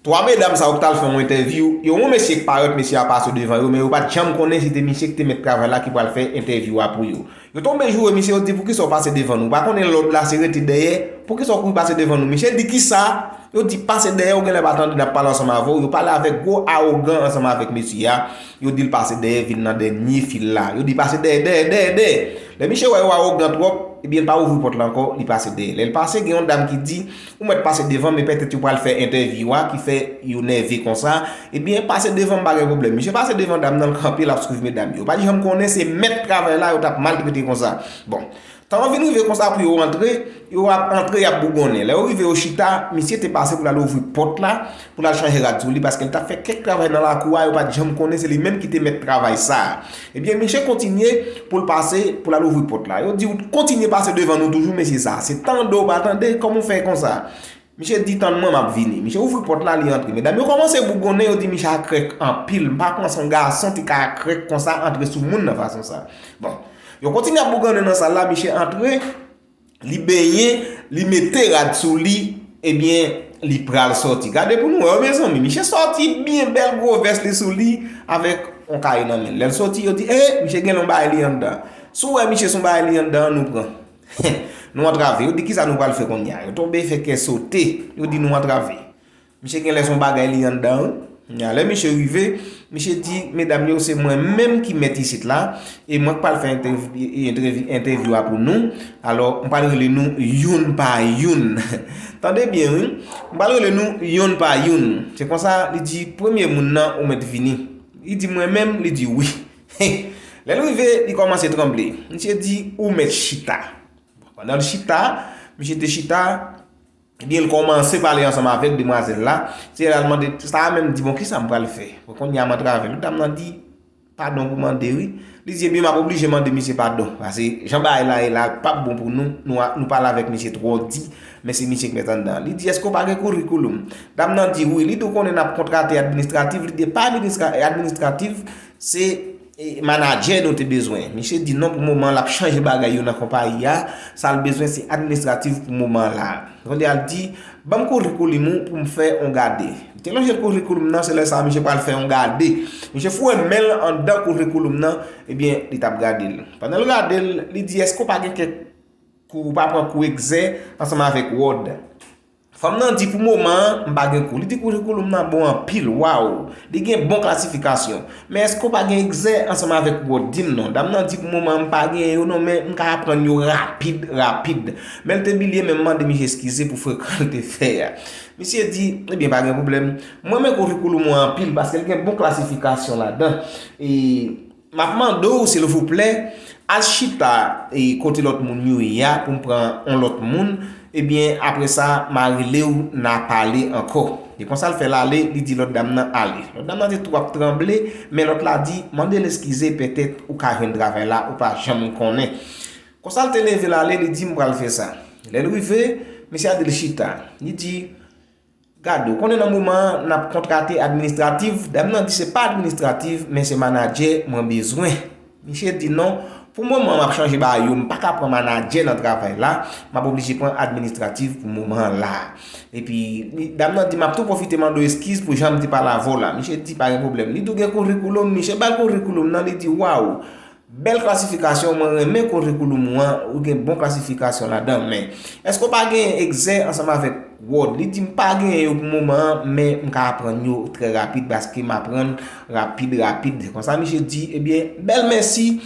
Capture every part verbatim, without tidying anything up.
Twa medam sa yo ki t al fè yon entèvyou, yo yon mesye k parèt, mesye a pase devan yo, men yo pa t janm konnen se te misye ki te mèt travay la ki pral fè entèvyou a pou yo. Yo tonbe joure misye, yo di, "Poukisa w pase devan nou? Ou pa konnen lòd la se rete dèyè? Poukisa w kouri pase devan nou?" Misye di, "Kisa?" Yo di, "Pase dèyè, ou genlè pa tande n ap pale ansanm avè w." Yo pale avèk gwo awogan ansanm avèk mesye a. Yo di l pase dèyè, vin nan dènye fil la. Yo di, "Pase dèyè, dèyè, dèyè, dèyè." Lè misye wè yo awogan twòp, ebyen, l pa ouvri pòt la ankò, li pase dèyè. Lè l pase, gen yon dam ki di, "Ou mèt pase devan, men pètèt yo pral fè entèvyou a ki fè yo nève konsa. Ebyen, pase devan, m pa gen pwoblèm." Misye pase devan dam nan, l kanpe, l ap swiv medam yo. Pa t janm konnen se mèt travay la yo t ap maltrete konsa. Bon, tan an vin rive konsa pou yo antre, yo ap antre, y ap bougonnen. Lè yo rive, yo chita, misye te pase pou l al ouvri pòt la, pou l al chanje rad sou li, paske l t ap fè kèk travay nan lakou a, yo pa t janm konnen se li menm ki te mèt travay sa a. Ebyen, misye kontinye pou l pase, pou l al ouvri pòt la. Yo di, "Ou kontinye pase devan nou toujou, mesye sa. Se tande w pa tande, kòman w fè konsa?" Misye di, "Tann mwen, m ap vini." Misye ouvri pòt la, li antre. Medam yo kòmanse bougonnen, yo di, "Misye a krèk anpil. M pa panse yon gason te ka krèk konsa antre sou moun nan fason sa." Bon, yo kontinye ap bougonnen nan sal la, misye antre, li benyen, li mete rad sou li, ebyen, li pral sòti. Gade pou nou wè, mezanmi, misye sòti byen bèl gwo vès li sou li avèk yon kaye nan men l. Lè l sòti, yo di, "E, misye gen yon bagay li anndan." Si w wè misye se yon bagay li anndan, nou pran. Nou antrave. Yo di, "Kisa nou pral fè kounye a?" Yo tonbe fè kè sote. Yo di, "Nou antrave." Misye genlè se yon bagay li anndan, wi. Kounye a, lè misye rive, misye di, "Medam yo, se mwen menm ki mèt isit la, e mwen k pral fè entèv-, entèv-, entèvyou a pou nou. Alò, m pral rele nou youn pa youn." Tande byen, wi. "M pral rele nou youn pa youn." Se konsa, li di, "Premye moun nan, ou mèt vini." Li di, "Mwen menm?" Li di, "Wi." Lè l rive, li kòmanse tranble. Misye di, "Ou mèt chita." Pandan l chita, misye te chita, ebyen, l kòmanse pale ansanm avèk demwazèl la. Se la l mande, sa a menm di, "Bon, kisa m pral fè? Bon, kounye a m antrave l." Dam nan di, "Padon pou mande, wi." Li di, "Ebyen, m ap oblije mande misye padon. Paske jan bagay la ye la, l p ap bon pou nou. Nou a, nou pale avèk misye twò di, men se misye k mèt anndan." Li di, "Èske w pa gen kourikoulòm?" Dam nan di, "Wi." Li di, "Ou konnen n ap kontrate administratif." Li di, "Pa administra-, administratif, se, e, manadjè nou te bezwen." Misye di, "Non, pou moman, l ap chanje bagay yo nan konpayi a. Sa l bezwen, se administratif pou moman la." Kounye a, l di, "Ban m kourikoulòm ou pou m fè yon gade." Li te lonje kourikoulòm nan, se lè sa a misye pral fè yon gade. Misye foure men l anndan kourikoulòm nan, ebyen, li t ap gade l. Pandan l gade l, li di, "Èske w pa gen kèk kou, ou pa pran kou egzè ansanm avèk wòd?" Fanm nan di, "Pou moman an, m pa gen kou." Li di, "Kourikoulòm nan bon anpil, waw. Li gen bon klasifikasyon. Men èske w pa gen egzè ansanm avèk wòd? Di m non." Dam nan di, "Pou moman an, m pa gen yo non, men m ka aprann yo rapid, rapid." Men l te bliye menm mande misye eskize pou frekan l te fè a. Misye di, "Ebyen, pa gen pwoblèm. Mwen renmen kourikoulòm ou an anpil paske l gen bon klasifikasyon ladan. E m ap mande w, silvouplè, al chita, e, kote lòt moun yo ye a pou m pran yon lòt moun. Ebyen, apre sa, m a rele w, n a pale ankò." E konsa l fè l ale, li di lòt dam nan ale. Lòt dam nan te tou ap tranble, men lòt la di, "Mande l eskize, petèt ou ka jwenn travay la, ou pa janm konnen." Konsa l te leve l ale, li di, "M pral fè sa." Lè l rive, mesye a di l chita. Li di, "Gade, ou konnen nan moman an, n ap kontrate administratif." Dam nan di, "Se pa administratif, men se manadjè mwen bezwen." Misye di, "Non, pou moman, m ap chanje bagay yo, m pa ka pran manadjè nan travay la, m ap oblije pran administratif pou moman an la." Epi, li, dam nan di, "M ap tou pwofite mande w eskiz pou jan m te pale avè w la." Misye di, "Pa gen pwoblèm." Li tou gen kourikoulòm, misye ba l kourikoulòm nan, li di, "Waw! Bèl klasifikasyon, mwen renmen kourikoulòm ou an, ou gen bon klasifikasyon ladan, men èske w pa gen egzè ansanm avèk wòd?" Li di, "M pa gen yo pou moman an, men m ka aprann yo trè rapid, paske m aprann rapid, rapid." Konsa, misye di, "Ebyen, bèl mèsi,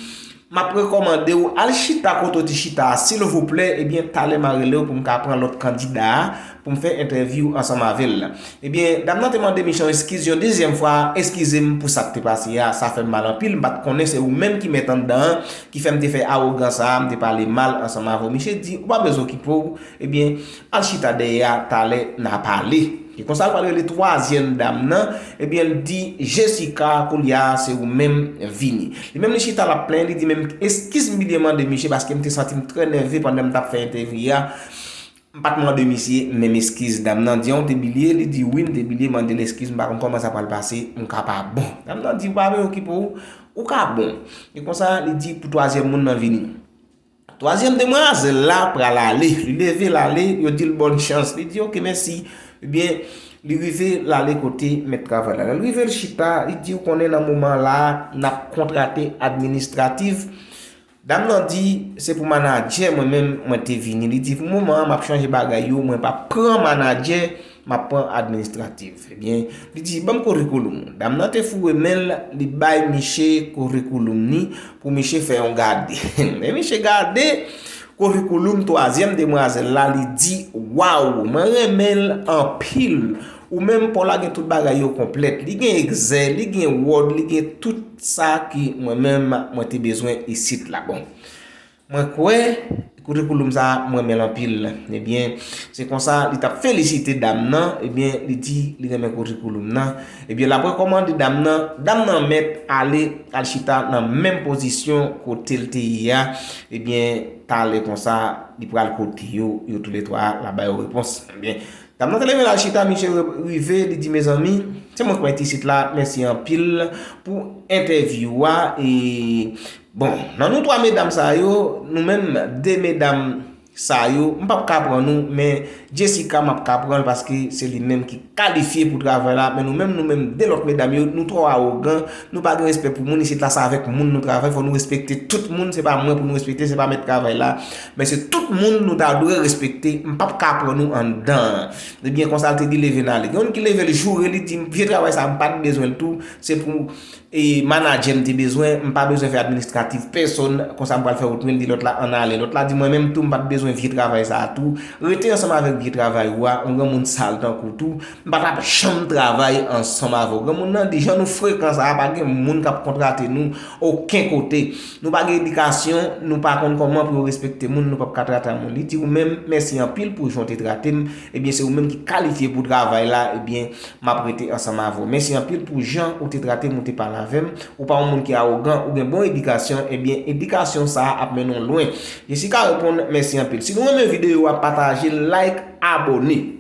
m ap rekòmande w al chita kote w te chita a, silvouplè, ebyen, talè m a rele w pou m ka pran lòt kandida a, pou m fè entèvyou ansanm avè l." Ebyen, dam nan te mande misye yon eskiz yon dezyèm fwa, "Eskize m pou sa k te pase a, sa fè m mal anpil, m pa t konnen se ou menm ki mèt anndan an, ki fè m te fè awogan sa a, m te pale mal ansanm avè w." Misye di, "Ou pa bezwen okipe w, ebyen, al chita dèyè a, talè n a pale." E konsa l pral rele twazyèm dam nan, ebyen, l di, "Jessica, koulye a, se ou menm, vini." Li menm li chita, l ap plenyen, li di, "Men eskiz m bliye mande misye, paske m te santi m trè nève pandan m t ap fè entèvyou a." M pa t mande misye menm eskiz. Dam nan di, "An, w te bliye?" Li di, "Wi, m te bliye mande l eskiz, m pa konn kòman sa pral pase, m ka pa bon." Dam nan di, "Ou pa bezwen okipe w, ou ka bon." E konsa, li di pou twazyèm moun nan vini. Twazyèm demwazèl la pral ale. Li leve l ale, yo di l bòn chans. Li di, "Oke, mèsi." Ebyen, Li rive, l ale kote mèt travay la. Lè l rive, l chita, li di, ou konnen nan moman la, n ap kontrate administratif. Dam nan di, se pou manadjè mwen menm mwen te vini. Li di, pou moman an, m ap chanje bagay yo, mwen p ap pran manadjè, m ap pran administratif. Ebyen, li di, ban m korikouloum ou. Dam nan te foure men l, li bay miche korikouloum ni pou miche fè yon gade. Lè miche gade, korikouloum twazyèm demwazèl la, li di, waw, mwen renmen l anpil. Ou menm, pa w la gen tout bagay yo konplèt. Li gen egzè, li gen wòd, li gen tout sa ki mwen menm mwen te bezwen isit la. Bon, mwen kwè kote koulou m sa, mwen renmen l anpil. Ebyen, se konsa li t ap felisite dam nan. Ebyen, li di li renmen kote koulou m nan. Ebyen, l ap rekòmande dam nan. Dam nan mèt ale, al chita nan menm pozisyon kote l te ye a. Ebyen, talè konsa, li pral kote yo, yo toulètwa, l ap ba yo repons. Ebyen, dam nan te leve l al chita, misye rive, li di, mezanmi, se mwen k mèt isit la, mèsi anpil pou entèvyou a. E, bon, nan nou twa medam sa yo, nou menm de medam sa yo, m p ap ka pran nou, men Jessica, m ap ka pran l paske se li menm ki kalifye pou travay la. Men nou menm, nou menm de lòt medam yo, nou twò awogan, nou pa gen respè pou moun. Isit la, se avèk moun nou travay, fò nou respekte tout moun. Se pa mwen pou nou respekte, se pa mèt travay la, men se tout moun nou ta dwe respekte. M p ap ka pran nou anndan an. Ebyen, konsa l te di, leve n ale. Gen youn ki leve, l joure, li di, vye travay sa, m pa t bezwen l tou. Se pou e manadjè m te bezwen, m pa bezwen fè administratif pèsonn, konsa m pral fè wout mwen, li di lòt la ann ale. Lòt la di, mwen menm tou, m pa t bezwen vye travay sa a tou. Rete ansanm avèk vye travay ou a, yon granmoun sal tankou w tou, m pa t ap janm travay ansanm avè w. Granmoun nan di, jan nou frekan sa a, pa gen moun k ap kontrate nou okenn kote. Nou pa gen edikasyon, nou pa konn kòman pou yo respekte moun, nou p ap ka trate ak moun. Li di, ou menm, mèsi anpil pou jan w te trate m. Ebyen, se ou menm ki kalifye pou travay la, ebyen, m ap rete ansanm avè w. Mèsi anpil pou jan ou te trate m, ou te pale avè m. Ou pa yon moun ki awogan, ou gen bon edikasyon, ebyen, edikasyon sa a ap mennen w lwen. Jessica reponn, mèsi anpil. Si nou renmen videyo a, pataje l, like, abòne.